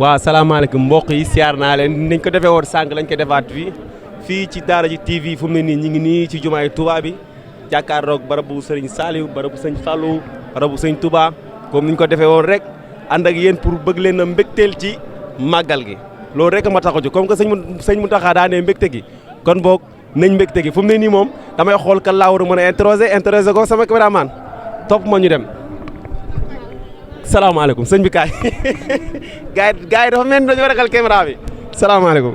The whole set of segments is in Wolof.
waaw salaamaaleykum mbokk yi siyaar naa leen niñ ko defee woon sànq lañ ko defaat fii ci Daara J TV fu mu ne nii ñu ngi nii ci jumaay Touba bi jàkkaarloog barabu Serigne Saliou barabu Sëñ Fallou barabu Sëñ Touba comme niñ ko defee woon rek ànd ak yéen pour bëgg leen a mbégteel ci màggal gi loolu rek ma tax a jóg comme que sëñ Mountakha daa ne mbégte gi kon boog nañ mbégte gi fu mu ne nii moom damay xool kan laa war a mën a introsé ko sama cameraman topp ma ñu dem. salaamaaleykum sëñ bi kaay gars yi dafa mel ni dañoo ragal caméra bi salaamaaleykum.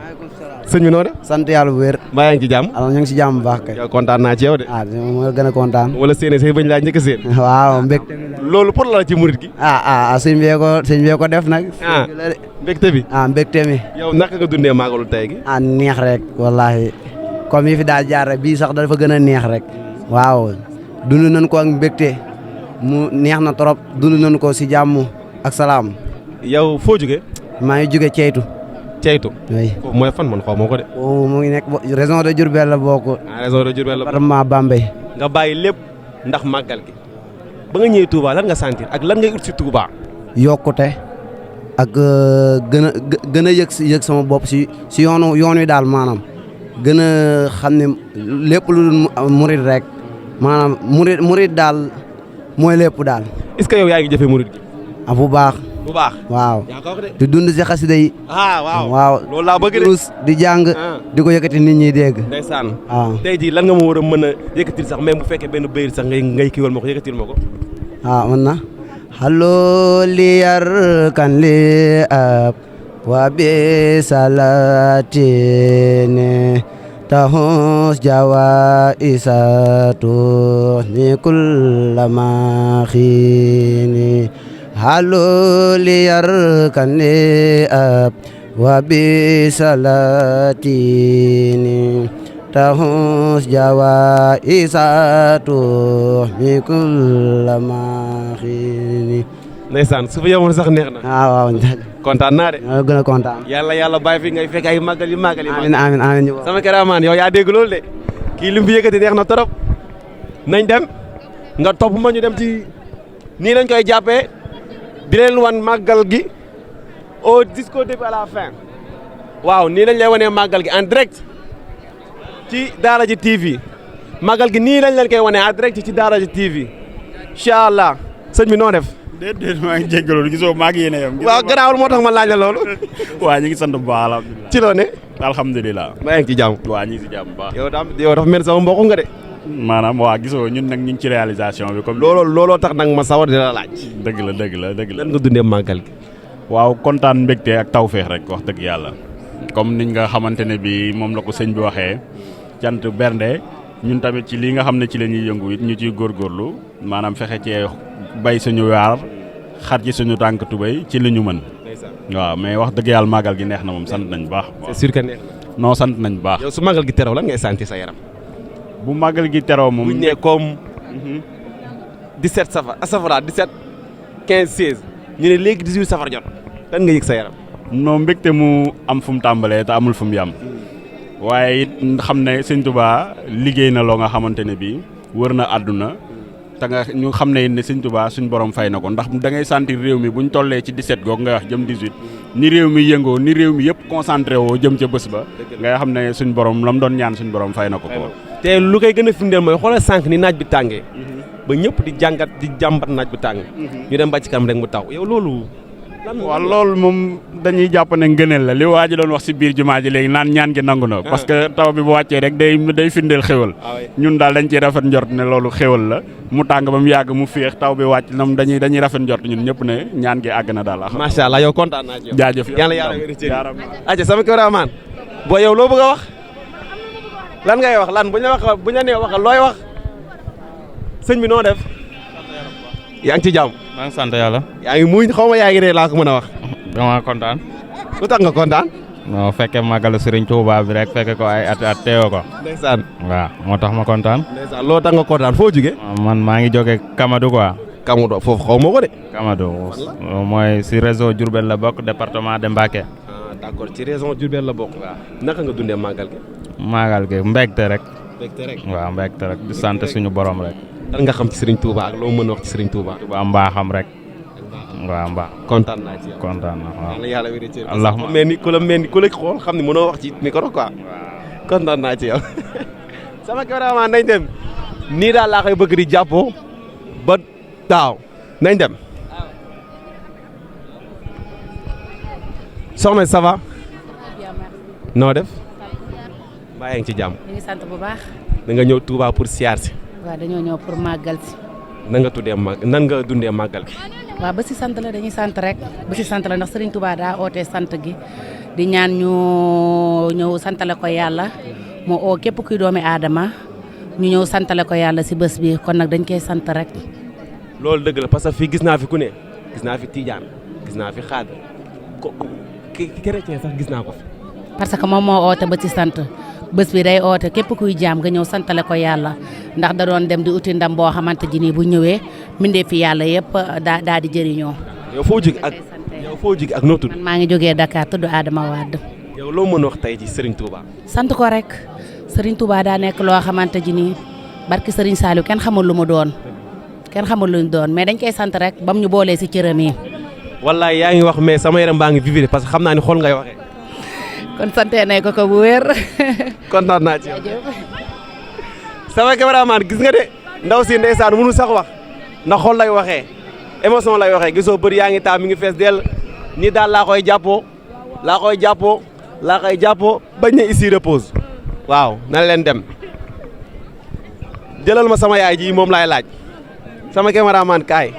sëñ bi noo def. sant yàlla bu wér. mbaa yaa ngi ci jàmm. alors ñu ngi si jàmm bu baax kay. yow kontaan naa ci yow de. moo gën a kontaan. wala séenee say bañ laa njëkk a séen. waaw mbégte. loolu pour la ci murit gi. sëñ bee ko def nag. mbégte bi. mbégte mi. yow naka nga dundee màggalu tey gi. neex rek wallaahi comme yi fi daal jaar rek bii sax dafa gën a neex rek. waaw dund nañ ko ak mbégte mu neex na trop dund nañ ko si jàmm ak salaam. yow foo jóge. maa ngi jóge Ceytu. Ceytu. oui mooy fan man xaw ma ko de. mu ngi nekk région de Diourbel la bokk. région de Diourbel la bokk. département Bambey. nga bàyyi lépp ndax màggal gi ba nga ñëwee Touba lan nga sentir ak lan ngay ut si Touba. yokkute ak gën a yëg sama bopp si yoon wi daal maanaam gën a xam ne lépp lu dul murid rek maanaam murid daal mooy lépp daal. est-ce que yow yaa ngi jëfee murid gi. bu baax. bu baax waaw. yaa ko wax de. di dund si xasida yi. waaw loolu laa bëgg de. di jàng. di ko yëkkati nit ñi dégg. ndeysaan. waaw tey jii lan nga ma war a mën a yëkkatil sax même bu fekkee benn bayir sax ngay kiiwal ma ko yëkkatil ma ko. mën na. hallo li yar kan li ab wa bi salatine tahus jawa isatu ni kullama khini hallo li yar kan li ab wa bi salatine tahus jawa isatu mi kullama khini. ndeysaan su fa yemoon sax neex na. waaw. kontaan naa de. maa gën a kontaan. yàlla bàyyi fi ngay fekk ay màggal yu màggal yi. amiin sama cameraman yow yaa dégg loolu de kii li mu fi yëkkati neex na trop nañ dem nga topp ma ñu dem ci nii lañ koy jàppee di leen wan màggal gi jusqu'au début à la fin waaw nii lañ lay wanee màggal gi en direct ci Daara J TV màggal gi nii lañ leen koy wanee en direct ci Daara J TV incha allah sëñ bi noo def. déedéet maa ngi jégalu gisoo maa ngi yéene yam. waaw garaawul moo tax ma laaj la loolu. waa ñu ngi sant bu baax alhamdulilah. ci loo ne. alhamdulilah. maa ngi ci jàmm. waa ñu ngi si jàmm bu baax. yow dafa mel sama mbokk nga de. maanaam waa gisoo ñun nag ñu ngi ci réalisation bi comme. looloo tax nag ma sawar di la laaj. dëgg la. lan nga dundee màggal gi. waaw kontaan mbégte ak tawféex rek wax dëgg yàlla comme niñ nga xamante ne bi moom la ko sëñ bi waxee cant bernde ñun tamit ci lii nga xam ne ci la ñuy yëngu it ñu ciy góorgóorlu maanaam fexe cee bay suñu waar xar ci suñu tànk tubéy ci li ñu mën. waaw mais wax dëgg yàlla màggal gi neex na moom sant nañ bu baax. c'est sûr que neex na. non sant nañ bu baax. yow su màggal gi teroo lan ngay sentir sa yaram. bu màggal gi teroo moom. bu ñu nee comme 17 safara 17 15 16 ñu ne léegi 18 safar jot lan nga yëg sa yaram. non mbégte mu am fu mu tàmbalee te amul fu mu yam waaye it xam ne sëñ Touba liggéey na loo nga xamante ne bii wër na àdduna te nga ñu xam ne ne sëñ Touba suñ borom fay na ko ndax da ngay sentir réew mi bu ñu tollee ci 17 googu ngay wax jëm 18 ni réew mi yëngoo ni réew mi yëpp concentré woo jëm ca bés ba ngay xam ne suñ borom la mu doon ñaan suñ borom fay na ko ko. te lu koy gën a firndeel mooy xoolal sànq ni naaj bi tàngee ba ñëpp di jàmbat naaj bi tàng ñu dem ba ci kanam rek mu taw yow loolu. waaw loolu moom dañuy jàpp ne ngëneel la li waa ji doon wax si biir jumaa ji léegi naan ñaan gi nangu na parce que taw bi bu wàccee rek day firndeel xéwal ñun daal dañ ciy rafet njort ne loolu xéwal la mu tàng ba mu yàgg mu féex taw bi wàcc nam dañuy rafet njort ñun ñëpp ne ñaan gi àgg na daal. macha allah yow kontaan naa ci yow. jaajëf yàlla aja sama cameraman boo yow loo bëgg a wax lan ngay wax lan bu ñu la nee waxal looy wax sëñ bi noo def yaa ngi ci jàmm. maa ngi sant yàlla. yaa ngi muñ xaw ma yaa ngi ree laa ko mën a wax. dama kontaan. lu tax nga kontaan. non fekkee màggalu Serigne Touba bi rek fekke ko ay at teewoo ko. ndeysaan. waaw moo tax ma kontaan. ndeysaan loo tax nga kontaan foo jógee. man maa ngi jógee Kamadou quoi. Kamadou foofu xaw ma ko de. Kamadou mooy si réseau Diourbel la bokk département de Mbacké. d'accord ci région Diourbel la bokk. waaw naka nga dundee màggal gi. màggal gi mbégte rek. mbégte rek waaw mbégte rek di sant suñu borom rek. lan nga xam ci Serigne Touba ak loo mën a wax ci Serigne Touba. Touba mbaaxam rek. waaw mbaa kontaan naa ci yow. kontaan na waaw. yàlla wér ci allahumma mel ni ku la xool xam ne mënoo wax ci micro quoi. kontaan naa ci yow. sama cameraman nañ dem. nii daal laa koy bëgg di jàppoo ba daaw nañ dem. soxna ça va. noo def. mbaa yaa ngi ci jàmm. ñu ngi sant bu baax. da nga ñëw Touba pour siyaar si. waaw dañoo ñëw pour màggal si. nan nga dundee màggal gi. waaw ba si sant la dañuy sant rek ba si sant la ndax Serigne Touba daa ootee sant gi di ñaan ñu ñëw santale ko yàlla moo oo képp kuy doomi aadama ñu ñëw santale ko yàlla si bés bi kon nag dañ koy sant rek. loolu dëgg la parce que fii gis naa fi ku ne gis naa fi Tidiane gis naa fi xaadar ki chrétien sax gis naa ko fi. parce que moom moo oote ba ci sant bés bi day oote képp kuy jaam nga ñëw santale ko yàlla ndax da doon dem di uti ndam boo xamante ji nii bu ñëwee mindee fi yàlla yëpp daa di jëriñoo. yow foo jóge ak noo tudd. man maa ngi jógee Dakar tudd Adama Wade. yow loo mën wax tey ci Serigne Touba. sant ko rek Serigne Touba daa nekk loo xamante ji nii barki Serigne Saliou kenn xamul lu mu doon mais dañ koy sant rek bam ñu boolee si cëram yi. wallaay yaa ngi wax mais sama yaram baa ngi vivre parce que xam naa ni xool ngay waxee. kon santee nañ ko bu wér. kontaan naa ci yow. sama cameraman gis nga de ndaw si ndeysaan mënu sax wax ndax xool lay waxee émotion lay waxee gisoo bëri yaa ngi taa mi ngi fees dell nii daal laa koy jàppoo bañ ne ici repose waaw na leen dem jëlal ma sama yaay ji moom laay laaj sama cameraman kaay.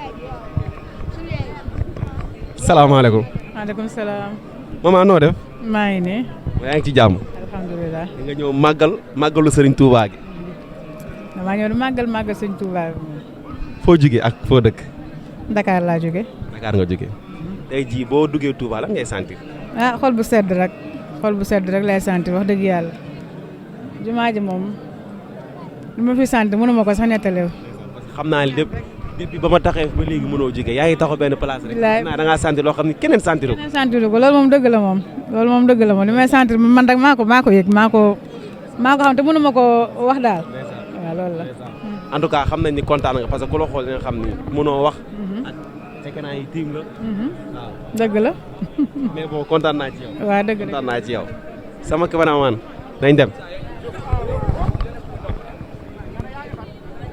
salaamaaleykum. maaleykum salaam. maman noo def. maa ngi ne. yaa ngi ci jàmm. alhamdulilah. nga ñëw màggalu Serigne Touba gi. damaa ñëw màggal Serigne Touba bi. foo jógee ak foo dëkk. Dakar laa jóge. Dakar nga jógee. tey jii boo duggee Touba lan ngay sentir. xol bu sedd rek lay sentir wax dëgg yàlla. jumaa ji moom lu ma fi sentir mënuma ko sax nettalew. xam naa lépp depuis ba ma taxee ba léegi mënoo jógee yaa ngi taxaw benn place rek. bilaay da ngaa sentir loo xam ne keneen sentir ko. loolu moom dëgg la moom li may sentir man rek maa ko yëg maa ko xam te mënuma ko wax daal. waaw loolu la. en tout cas xam nañ ni kontaan nga parce que ku la xool nga xam ni mënoo wax. ak écran yi tiim la. waaw dëgg la. mais bon kontaan naa ci yow. waaw dëgg la kontaan naa ci yow. sama cameraman nañ dem.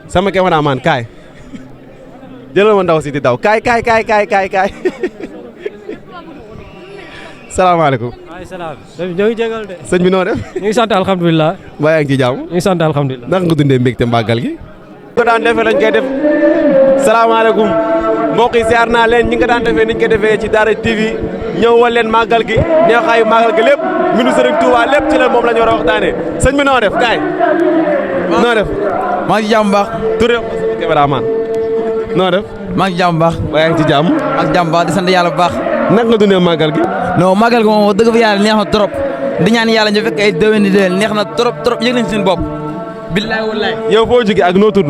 sama cameraman kaay. jëlal ma ndaw si di daw kaay. salaamaaleykum. waaleykum salaam. ñoo ngi jégal de. sëñ bi noo def. ñu ngi sant alhamdulilah. mbaa yaa ngi ci jàmm. ñu ngi sant alhamdulilah. naka nga dundee mbégte mbàggal gi. ko daan defee lañ koy def. salaamaaleykum. mbokk yi siyaar naa leen ñi nga daan defee niñ ko defee ci Daara TV ñëw wal leen màggal gi neexaayu màggal gi lépp mbiru Serigne Touba lépp ci leen moom la ñu war a waxtaanee sëñ bi noo def kaay. noo def. maa ngi ci jàmm baax. tur yow cameraman noo def. maa ngi ci jàmm baax. waaye yaa ngi ci jàmm. ak jàmm baax di sant yàlla bu baax. naka nga dundee màggal gi. non màggal gi moom wax dëgg fa yàlla neex na trop di ñaan yàlla ñu fekk ay déwén di déwén neex na trop yëg nañ seen bopp. billaay wallaay. yow foo jógee ak noo tudd.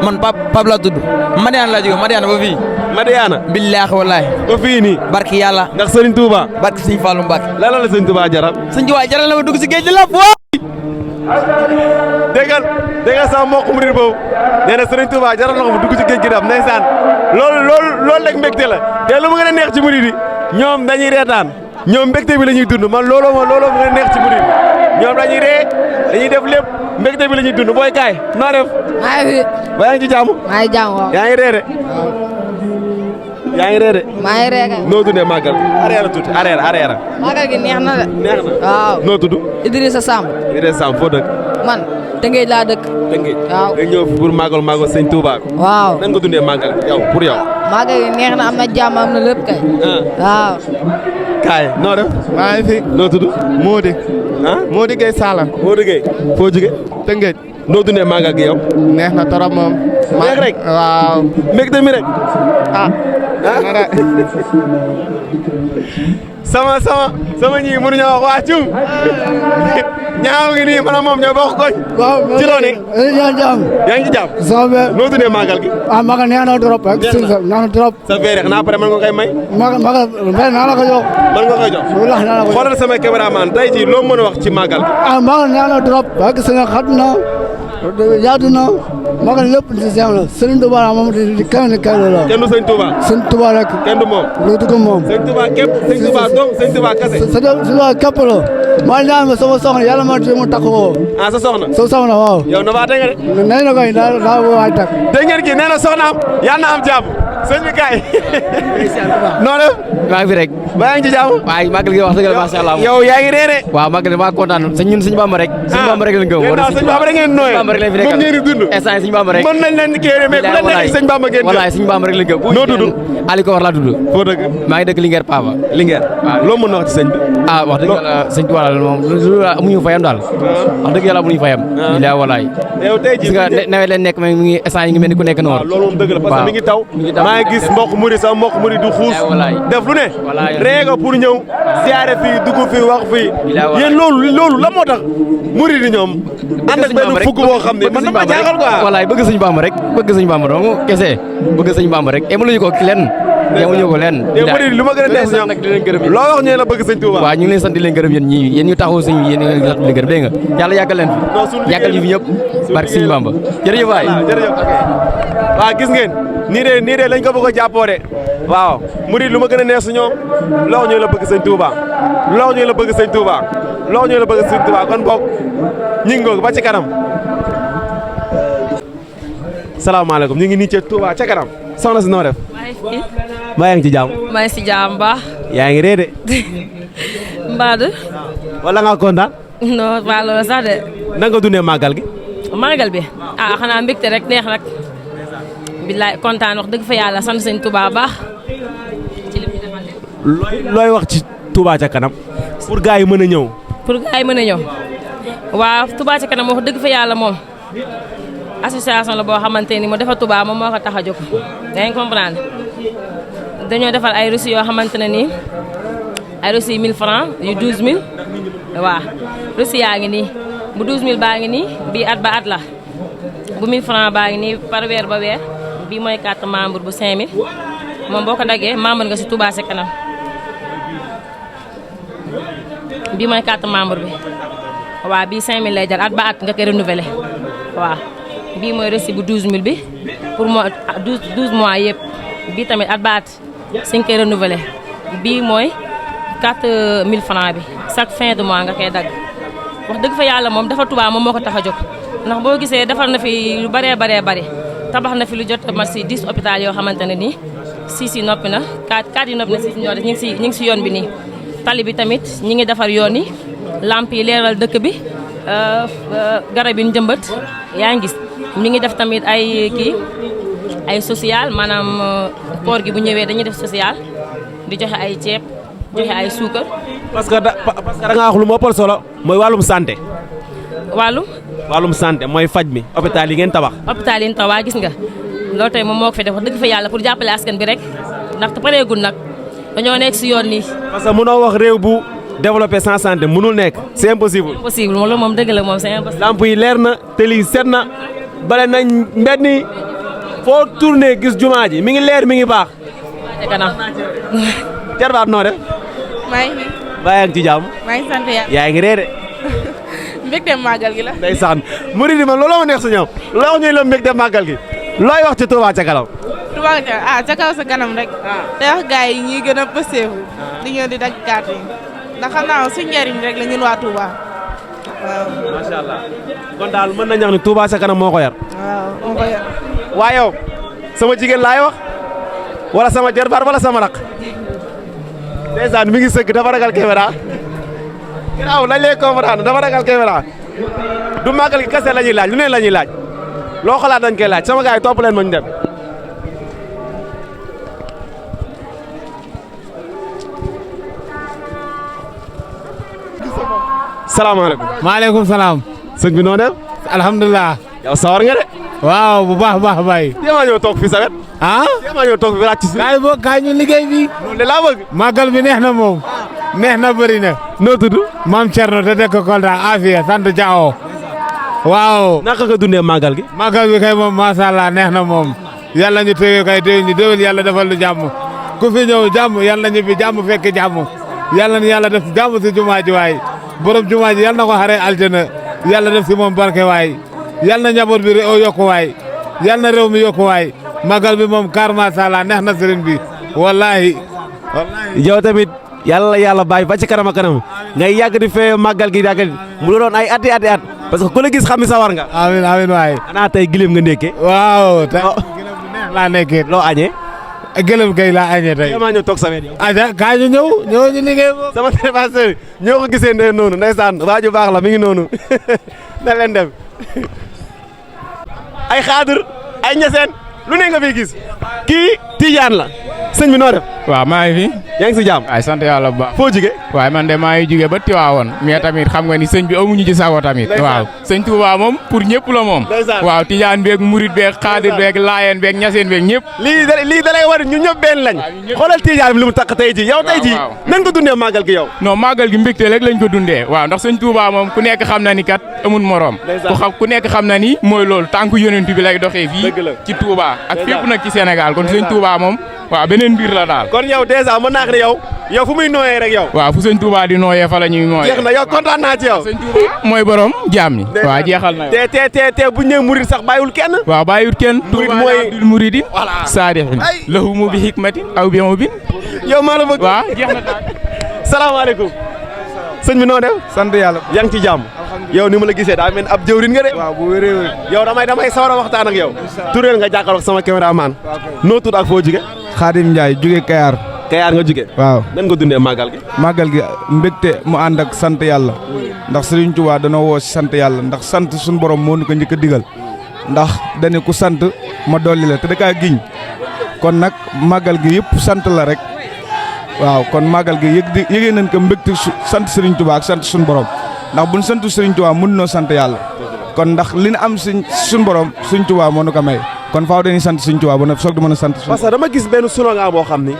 man Pape laa tudd. Madiana laa jógee Madiana ba fii. Madiana. billaay wallaay. ba fii nii. barki yàlla. ndax Serigne Touba. barki Serigne Fallou Mbacke. lan la Serigne Touba jaral. Serigne Touba jaral na ma dugg si géej gi la déggal sama mbokk murid boobu nee na Serigne Touba jaral na ko mu dugg ci géej gi dam ndeysaan loolu rek mbégte la te lu mu gën a neex ci murid yi ñoom dañuy reetaan ñoom mbégte bi la ñuy dund man looloo mu gën a neex ci murid yi ñoom dañuy ree dañuy def lépp mbégte bi la ñuy dund booy kaay noo def. maa ngi fi. ba yaa ngi ci jàmm. maa ngi jàmm waaw. yaa ngi ree de. yaa ngi ree de. maa ngi ree kay. noo dundee màggal arrière tuuti arrière. màggal gi neex na de. neex na waaw. noo tudd. Idrissa Samb. Idrissa Samb foo dëkk. man Tëngéej laa dëkk. Tëngéej. waaw nga ñëw fi pour màggal sëñ Touba. waaw. nan nga dundee màggal yow pour yow. màggal gi neex na am na jàmm am na lépp kay. waaw. kaay noo def. maa ngi fi. noo tudd. Mody. Mody Gueye Sala. Mody Gueye. foo jóge. Tëngéej. noo dundee màggal gi yow. neex na torop moom. neex rek. waaw. mbégte mi rek. sama ñii mënuñoo wax waa Thium. ñaaw ngi nii man moom ñoo bokk koñ. waaw ci loo ne. yaa ngi jàmm. yaa ngi ci jàmm. soobee. noo dundee màggal gi. màggal neex na trop rek. neex na trop. sa verre xanaa après mën nga koy may. màggal naa la ko jox. mën nga koy jox. wallaahi naa la ko jox. xoolal sama cameraman tey jii loo mën a wax ci màggal gi. màggal neex na trop. parce que xat na yaatu na magal lépp di Cheikh la Serigne Touba moom di kenn la kenn du sëñ Touba Serigne Touba rek kenn du moom lu dugg moom sëñ Touba képp sëñ Touba donc sëñ Touba kase sëñ Touba képp la maa ñaan ma sama soxna yàlla ma mu takk ko ah sa soxna waaw yow na baate nga de nee na koy daa waay takk dégg ngeen kii nee na soxnaam yàlla na am jàmm sëñ bi kaay noo def maa ngi fi rek baa ngi ci jàmm waaye màggal gi wax dëgg la macha allah yow yaa ngi reere waaw màggal gi maa kontaan ñun suñu Bamba rek suñu Bamba rek lañ gëm sëñ Bamba rek ngeen nooyee Bamba rek lañ fi nekkal moom ngeen di dund instant suñu Bamba rek mën nañ leen kéré mais ku leen nekk sëñ Bamba ngeen wallaay suñu Bamba rek lañ gëm noo tudd Ali ko war laa tudd foo dëgg maa ngi dëkk Linguère Pava Linguère waaw loo mën na wax ci sëñ bi ah wax dëgg yàlla sëñ Tuubaa moom amuñu fayam daal wax dëgg yàlla amuñu fayam bilaay wallaay yow tey ji parce que nawet leen nekk mi ngi instant yi ngi mel ni ku nekk noonu loolu moom dëgg la parce que mi ngi taw maa ngi gis mbokk muri sa mbokk muri du xuus def lu ne réega pour ñëw ziare fii dugg fii wax fii yéen loolu la moo tax muri di ñoom ànd ak benn fukk boo xam ne man dama jaaxal quoi wallaay bëgg sëñ Bamba rek bëgg sëñ Bamba dong kese bëgg sëñ Bamba rek emaluñu ko lenn yemuñu ko lenn te muri lu ma gën a neex si ñoom loo wax ñee la bëgg sëñ Touba waaw ñu ngi leen sant di leen gërëm yéen ñii yéen ñu taxaw sëñ yéen ñu sant di leen gërëm dégg nga yàlla yàggal leen fi yàggal ñu fi ñëpp barke sëñ Bamba jërëjëf waay jërëjëf waaw gis ngeen nii de lañ ko bëgg a jàppoo de waaw murid lu ma gën a neex si ñoom loo ñooy la bëgg sëñ Touba loo ñooy la bëgg sëñ Touba loo ñooy la bëgg sëñ Touba kon boog ñi ngoog ba ci kanam salaamaaleykum ñu ngi nii ci Touba ca kanam soxna si noo def maa yaa ngi ci jàmm maa ngi si jàmm baax yaa ngi ree de mbaadu wala nga kontaan non waa loolu sax de na nga dundee màggal gi màggal bi ah xanaa mbégte rek neex nag billaay kontaan wax dëgg fa yàlla sant sëñ Touba baax ci li mu defal looy wax ci Touba ca kanam pour gars yi mën a ñëw pour gars yi mën a ñëw waaw Touba ca kanam wax dëgg fa yàlla moom association la boo xamante ni mu defar Touba moom moo ko tax a jóg dañ comprendre dañoo defar ay reçu yoo xamante ne nii ay reçu 1000 francs yu 12000 waaw reçu yaa ngi nii bu 12000 baa ngi nii bii at ba at la bu 1000 francs baa ngi nii par weer ba weer bii mooy carte membre bu 5000 moom boo ko daggee membre nga si Touba ca kanam bii mooy carte membre bi waaw bii 5000 lay jar at ba at nga koy renouveler waaw bii mooy reçu bu 12000 bi pour mois 12 mois yëpp bii tamit at ba at si nga koy renouveler bii mooy 4000 francs bi chaque fin de mois nga koy dagg wax dëgg fa yàlla moom dafa Touba moom moo ko tax a jóg ndax boo gisee defar na fi lu baree tabax na fi lu jot mat si 10 hôpital yoo xamante ne nii 6 yi noppi na 4 yi noppi na 6 ñoo des ñu ngi si yoon bi nii tali bi tamit ñi ngi defar yoon yi lamp yi leeral dëkk bi garab yi ñu jëmbat yaa ngi gis mi ngi def tamit ay social maanaam koor gi bu ñëwee dañuy def social di joxe ay ceeb joxe ay suukar. parce que da nga wax lu ma ëppal solo mooy wàllum santé. wàllum santé mooy faj mi hôpital yi ngeen tabax. hôpital yi ñu tabax gis nga loolu tey moom moo ko fi def wax dëgg fa yàlla pour jàppale askan bi rek ndaxte pareegul nag dañoo nekk si yoon nii. parce que mënoo wax réew bu développé sans santé mënul nekk c'est impossible. impossible loolu moom dëgg la moom c'est impossible. lamp yi leer na télé yi set na bale nañ mbedd ni foo tourné gis jumaa ji mi ngi leer mi ngi baax. kanam. jarbaat noo def. maa ngi fi. yaa ngi ci jàmm. maa ngi sant yàlla. yaa ngi ree de. mbégte màggal gi la. ndeysaan murid yi man looloo ma neex si ñoom loo wax ñuy la mbégte màggal gi looy wax ci Touba ca kanam. Touba ca kaw sa kanam rek. te wax gars yi ñuy gën a pëseefu di ñëw di daj carte yi ndax xam naa suñu njëriñ rek la ñun waa Touba waaw. macha allah kon daal mën nañu wax ni Touba ca kanam moo ko yar. waaw moo ko yar. waaye yow sama jigéen laay wax wala sama jarbaat wala sama rak ndeysaan mi ngi sëgg dafa ragal caméra ginnaaw lañ lay comprendre dafa ragal caméra du màggal gi kese la ñuy laaj lu ne la ñuy laaj loo xalaat dañ koy laaj sama gars yi topp leen ma ñu dem. salaamaaleykum. maaleykum salaam. sëñ bi noo def. alhamdulilah. yow sawar nga de. waaw bu baax bay. téemaa ñëw toog fii sa wet. téemaa ñëw toog fii ràcc si. kaay ñu liggéey bi. loolu de laa bëgg. màggal bi neex na moom. neex na bëri na. noo tudd. maam Thierno te dëkk Kolda Afia sant Diao. waaw. naka nga dundee màggal gi. màggal bi kay moom macha allah neex na moom. yàlla ñu tëye kay déwén yàlla defal lu jàmm. ku fi ñëw jàmm yàlla ñibbi jàmm fekk jàmm. yàlla na yàlla def jàmm si jumaa ji waay. borom jumaa ji yàlla na ko xaree aljana. yàlla def si moom barke waay. yàlla na njaboot bi yokku waay. yal na réew mi yokku waay magal bi moom kar macha Allah neex na sëriñ bi wallahi yow tamit yàlla bàyyi ba ci kanam ak kanam ngay yàgg di fee màggal gi yàgg mu doon ay ati at parce que ku la gis xam ni sawar nga. amiin amiin waay. xanaa tey gileem nga ndékkee. waaw tey gileem bu neex laa nekkee. loo añee. gëlëm kay laa añee tey. maa ñëw toog sa wet yow. aja kaa ñu ñëw ñu liggéey moom. sama téléphone ñoo ko gisee ndee noonu ndeysaan waaju baax la mi ngi noonu na leen dem ay xaadir ay ñeseen lu ne nga fi gis kii Tijaan la sëñ bi noo def. waaw maa ngi fi. yaa ngi si jàmm. waaye sant yàlla bu baax. foo jugee. waaye man de maa ngi jugee ba Tiwaawoon mais tamit xam nga ni sëñ bi amuñu ci sago tamit. waaw sëñ Touba moom pour ñëpp la moom. waaw Tijaan beeg Murit beeg Xaadir beeg Laayeen beeg Ñaseen beeg ñëpp. lii da lay war ñu ñëpp benn lañ. xoolal Tijaan bi lu mu takk tey ji yow tey ji nan nga dundee màggal gi yow. non màggal gi mbégte rek lañ ko dundee waaw ndax sëñ Touba moom ku nekk xam na ni kat amul morom. ku nekk xam na ni mooy loolu tànku yonent bi lay doxee fii ci Touba ak fépp nag ci Sénégal kon sëñ Touba moom waaw beneen mbir la daal. kon yow dèjà mën naa ne yow fu muy nooyee rek yow. waaw fu sëñ Touba di nooyee fa la ñuy nooyee. jeex na yow kontaan naa ci yow. sëñ Touba mooy borom jaam ñi. waaw jeexal na yow. te bu ñu nee murid sax bàyyiwul kenn. waaw bàyyiwul kenn. murid Touba mooy abdul muridin. voilà saadixin lahumu bi hikmatin aw bi mubin. yow maa la bëgg. waaw jeex na daal. salaamaaleykum. sëñ bi noo def. sant yàlla. yaa ngi ci jàmm. yow ni ma la gisee daa mel ab jëwrin nga de. waaw bu wéree yow damay sawar a waxtaan ak yow. tureel nga jàkkaarloog sama caméraman. noo tudd ak foo jóge. Xaadim Ndiaye jóge Kayar. Kayar nga jóge. waaw nan nga dundee màggal gi. màggal gi mbégte mu ànd ak sant yàlla. ndax Sëriñ Tuubaa danoo woo si sant yàlla ndax sant suñu borom moo ñu ko njëkk a digal. ndax dañu ku sant ma dolli la te da kaa giñ. kon nag màggal gi yëpp sant la rek. waaw kon màggal gi yëgee nañ ko mbégte sant Sëriñ Tuubaa ak sant suñu borom ndax buñ sant Sëriñ Tuubaa mën noo sant yàlla kon ndax li ñu am suñu borom Sëriñ Tuubaa moo nu ko may kon faaw dañuy sant Sëriñ Tuubaa ba nag soog di mën a sant. parce que dama gis benn slogan boo xam ni.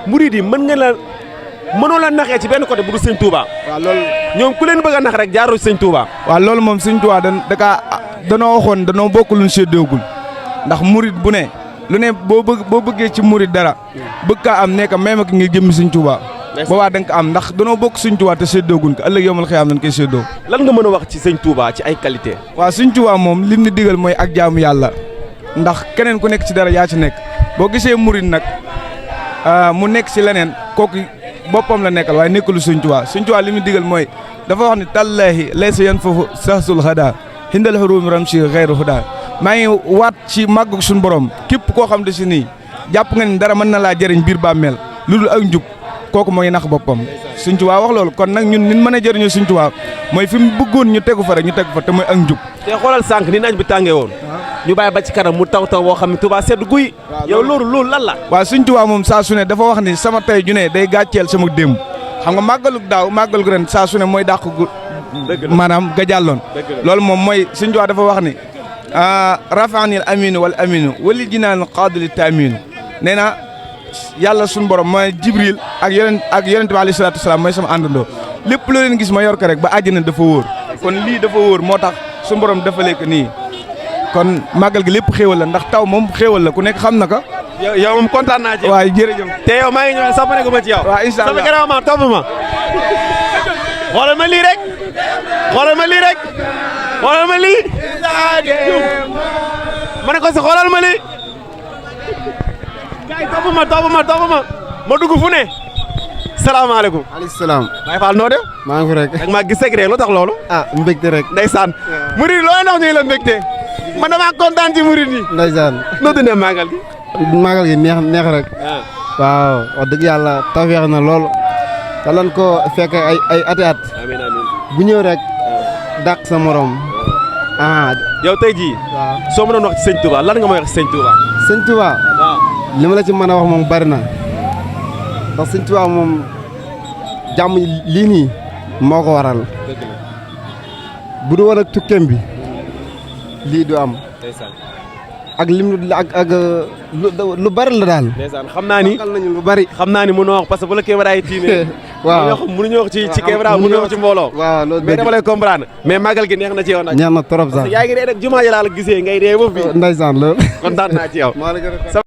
murid yi mënoo la naxee ci benn côté bu dul Sëriñ Tuubaa. waaw loolu ñoom ku leen bëgg a nax rek jaaroo ci Sëriñ Tuubaa. waaw loolu moom Sëriñ Tuubaa danoo waxoon danoo bokk luñ séddoogul ndax murid bu ne lu ne boo bëggee ci murid dara bëgg kaa am nekk may ma ki ngir jëmmi Sëriñ Tuubaa boobaa da nga ko am ndax danoo bokk Sëriñ Tuubaa te séddooguñ ko ëllëg yomal xiyaam nañ koy séddoo. lan nga mën a wax ci Sëriñ Tuubaa ci ay qualité. waaw Sëriñ Tuubaa moom lim ni digal mooy ak jaamu yàlla ndax keneen ku nekk ci dara yaa ci nekk boo gisee murid nag mu nekk ci leneen kooku boppam la nekkal waaye nekkalu Sëriñ Tuubaa Sëriñ Tuubaa li mu digal mooy dafa wax ni tallaahi laysa yan foofu sahsul hada hindal xuruumi ramsi xayru huda maa ngi waat ci màggu suñu borom képp koo xam ne si nii jàpp nga ni dara mën na laa jëriñ biir bàmmeel lu dul ak njub kooku mooy nax boppam Sëriñ Tuubaa wax loolu kon nag ñun nin mën a jëriñoo Sëriñ Tuubaa mooy fi mu bëggoon ñu tegu fa rek ñu tegu fa te mooy ak njub. te xoolal sànq ni naaj bi tàngee woon ñu bàyyi ba ci kanam mu taw boo xam ne Tuubaa sedd guy. yow loolu lan la. waaw Sëriñ Tuubaa moom saa su ne dafa wax ni sama tey ju ne day gàcceel sama démb xam nga màggalug daaw màggalug ren saa su ne mooy dàq gu maanaam ga jàlloon loolu moom mooy Sëriñ Tuubaa dafa wax ni rafaanil aminu wal aminu wali jinaan qaadili taaminu nee na yàlla suñu borom mooy Jibril ak yonent bi alayhi salaatu wasalaam mooy sama àndandoo lépp loo leen gis ma yor ko rek ba àjjana dafa wóor kon lii dafa wóor moo tax suñu borom defalee ko nii kon màggal gi lépp xéewal la ndax taw moom xéewal la ku nekk xam na ko. yow moom kontaan naa ci. waaw jërëjëf. te yow maa ngi ñëw sax ma ne ko ma ci yow. waaw incha allah sama gannaaw ma topp ma. xoolal ma lii rek. xoolal ma lii rek. xoolal ma lii. ma ne ko si xoolal ma lii. kay topp ma ma dugg fu ne. salaamaaleykum. maaleykum salaam. Baye Fall noo def. maa ngi fi rek. rek maa gis rek lu tax loolu. mbégte rek. ndeysaan. murid loo ndax ñuy la mbégte. man damaa kontaan ci murid yi. ndeysaan. noo dundee màggal gi. màggal gi neex rek. waaw wax dëgg yàlla tawfeex na lool. te lan ko fekk ay ati at. amiin amiin. bu ñëw rek. dàq sa morom. yow tey jii. waaw soo mënoon wax ci Sëñ Touba lan nga may wax ci Sëñ Touba. Sëñ Touba. waaw li ma la ci mën a wax moom bari na. ndax Sëñ Touba moom jàmm lii nii moo ko waral. bu du woon ak tukkeem bi lii du am. ak lim ak lu bari la daal. ndeysaan xam naa ni nañu lu bari. xam naa ni mënoo wax parce que bu la caméra yi tiimee. waaw mënuñoo wax ci caméra mënuñoo wax ci mbooloo. waaw loolu mais dama lay comprendre. mais màggal gi neex na ci yow nag. neex na trop sax. yaa ngi ree rek jumaa ji laa la gisee ngay ree ba fii. ndeysaan loolu. kontaan naa ci yow.